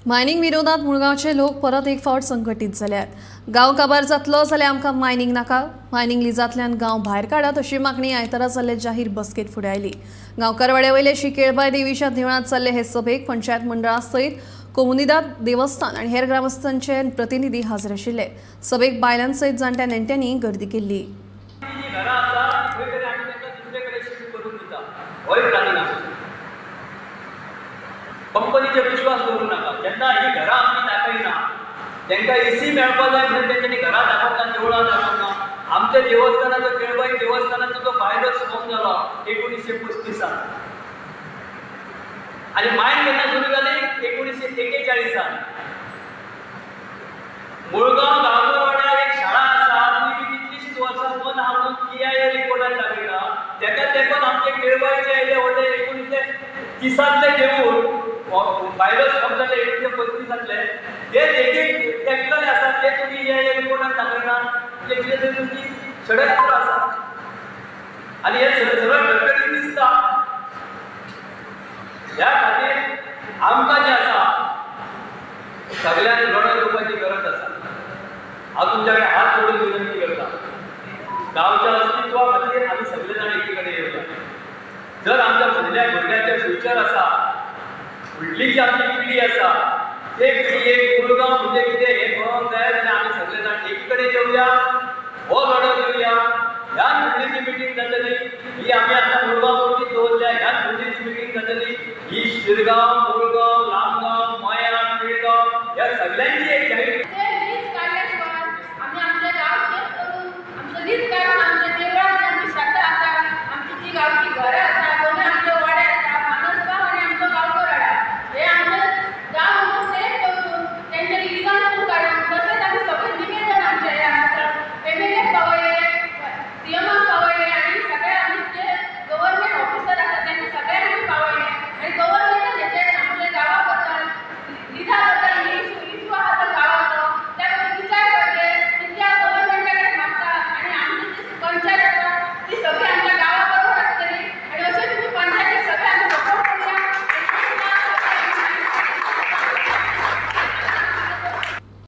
Mining विरोधात मुळगांवचे लोक परत एक फावट संघटीत जाल्यात। गांव काबार जातलो जाल्यार आमकां मायनिंग नाका, मायनिंग लिजांतल्यान गांव भायर काडात अशी मागणी आयतारा जाल्ले जाहीर बसकेत फुडें आयली। गांवकारवाड्या वयले श्री केळबाय देवीच्या देवळांत जाल्ले हे सभेक पंचायत मंडळा सयत कोमुनिदाद देवस्थान आनी हेर ग्रामस्थांचे प्रतिनिधी हाजीर आशिल्ले। सभेक बायलां सयत जाण्ट्या नेण्ट्यांनी गर्दी केल्ली। कंपनीचेर विश्वास दवरूं नाका। जेन्ना ही घरां आमी दाखयना तांकां एसी मेळपा जाय म्हणून तेंच्यांनी घरां दाखोवंक ना, देवळां दाखोवंक ना। आमच्या देवस्थानाचो केळबाई देवस्थानाचो जो बायलो स्मोक जालो 1935 आनी मायन केन्ना सुरू जाली 1941. मुळगांव गांवकारवाड्यार एक शाळा आसा ती बी कितलीशींच वर्सां बंद आहा म्हणून EIA रिपोर्टान दाखयता। तेका तेंकून आमचे केळबाईचे येदे व्हडले 1930 देवूळ बायलो स्मोक जाले 1935 ते लेगीत तेंकलेले आसा, ते तुमी EIA रिपोर्टान दाखयना। म्हणजे कितें तरी तुमची षडयंत्र आसा आनी हें सगळें घडघडीत दिसता। ह्या खातीर आमकां जें आसा सगळ्यांक लढो दिवपाची गरज आसा। हांव तुमच्या कडेन हात जोडून विनंती करता, गांवच्या अस्तित्वा खातीर आमी सगळे जाण एकी कडेन येवया। जर आमच्या फुडल्या भुरग्यांचें फ्युचर आसा, फुडली जी आमची पिढी आसा ते पिढयेक मुळगांव म्हणजे कितें हें कळोंक जाय जाल्यार आमी सगळे जाण एकी कडेन येवया, हो लढो दिवया। ह्या फुडली जी मिटींग जातली ही आमी आतां मुळगांव पुरती दवरल्या, ह्या फुडली जी मिटींग जातली ही शिरगांव, मुळगांव, लामगांव, मयां, पिळगांव ह्या सगळ्यांची